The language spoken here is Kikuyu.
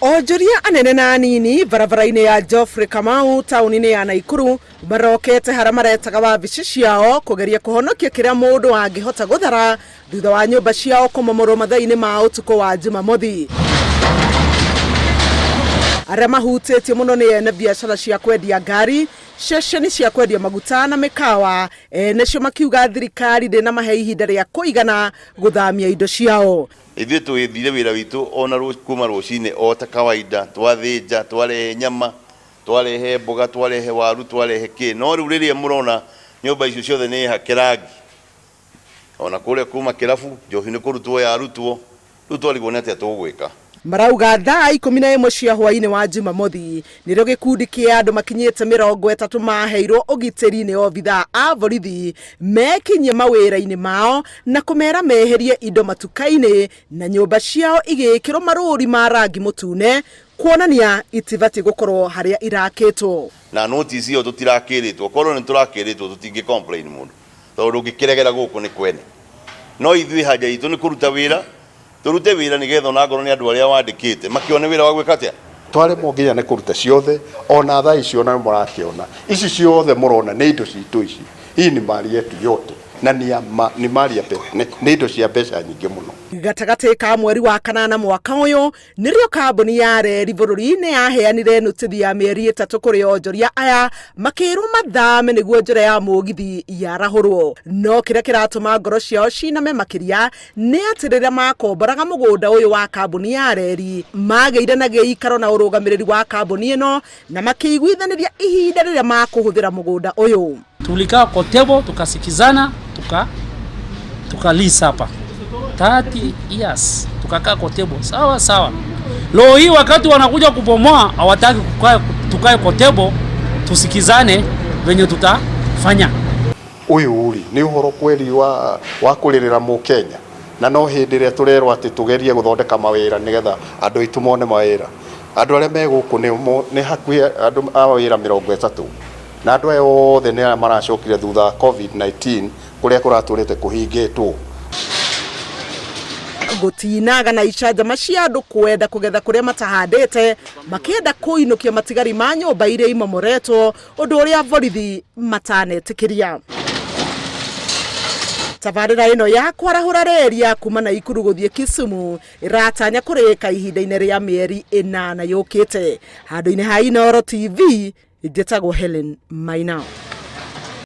Onjoria anene na anini barabara-inĩ ya Geoffrey Kamau taũni-inĩ ya Naikuru marokete harĩa maretaga wabici ciao kũgeria kũhonokia kĩrĩa mũndũ angĩhota gũthara thutha wa nyũmba ciao kũmomorwo mathaa-inĩ ma ũtukũ wa Jumamothi. Arĩa mahutĩtio mũno nĩ ene biacara cia kwendia ngari, ceceni cia kwendia maguta na mĩkawa, ene cio makiuga thirikari ndĩnamahe ihinda rĩa kũigana gũthamia indo ciao. Ithuĩ tũgĩthire wĩra witũ ona kuma rũcinĩ o ta kawaida, twathĩnja, twarehe nyama, twarehe mboga, twarehe waru, twarehe kĩ. No rĩu rĩrĩa mũrona nyũmba icio ciothe nĩ hake rangi, ona kũrĩa kuma kĩrabu njohi nĩ kũrutwo yarutwo, rĩu twarigwo nĩ atĩa tũgwĩka. Marauga thaa 11 cia hwainĩ wa Jumamothi nĩrĩo gĩkundi kĩa andũ makinyĩte 30 maheirwo ũgitĩri nĩ obithaa a borithi mekinyie mawĩra-inĩ mao na kũmera meherie indo matuka-inĩ na nyũmba ciao igĩkĩrwo marũri ma rangi mũtune kuonania itibatiĩ gũkorwo harĩa irakĩtwo. Na notice ĩyo tũtirakĩrĩtwo, korwo nĩ tũrakĩrĩtwo tũtingĩ complain mũndũ tondũ ndũngĩkĩregera gũkũ nĩ kwene. No ithuĩ haja itũ nĩ kũruta wĩra, tũrute wĩra nĩgetha ona ngorwo nĩ andũ arĩa wandĩkĩte makĩone wĩra wa gwĩka atĩa. Twaremwo nginya nĩ kũruta ciothe, ona thaa ici ona mũrakĩona ici ciothe mũrona nĩ indo citũ ici, hii ni mali yetu yote na ni ya ma, ni mali ya pe, nĩ, nĩ indo cia mbeca nyingĩ mũno. Gatagatĩ ka mweri wa kanana mwaka ũyũ nĩrĩo kambuni ya reri bũrũri-inĩ yaheanire nũtĩthi ya mĩeri 3 kũrĩ onjoria aya makĩrwo mathame nĩguo njĩra ya mũgithi yarahũrwo. No kĩrĩa kĩratũma ngoro ciao ciname makĩria nĩ atĩ rĩrĩa makomboraga mũgũnda ũyũ wa kambuni ya reri magĩire na gĩikaro na ũrũgamĩrĩri wa kambuni ĩno na makĩiguithanĩria ihinda rĩrĩa makũhũthĩra mũgũnda ũyũ. Tulikaa kwa table tukasikizana tuka lease hapa 30 years tukakaa kwa table sawa sawa. Leo hii wakati wanakuja kubomoa hawataki tukae kwa table tusikizane venye tutafanya. Ũyũ rĩ nĩ ũhoro kweli wa kũrĩrĩra mũkenya, na no hĩndĩ ĩrĩa tũrerwo atĩ tũgerie gũthondeka mawĩra nĩgetha andũ aitũ mone mawĩra. Andũ arĩa me gũkũ nĩ hakuhĩ andũ a wĩra 30, na andũ aya othe nĩ arĩa maracokire thutha wa COVID-19 kũrĩa kũratũrĩte kũhingĩtwo. Gũtinaga na icanjama cia andũ kwenda kũgetha kũrĩa matahandĩte makĩenda kũinũkia matigari ma nyũmba iria imomoretwo, ũndũ ũrĩa borithi matanetĩkĩria. Tabarĩra ĩno ya kwarahũra reri ya kuma Naikuru gũthiĩ Kisumu ĩratanya kũrĩka ihinda-inĩ rĩa mĩeri 8 yũkĩte. Handũ-inĩ ha Inooro TV, njĩtagwo Helen Maina.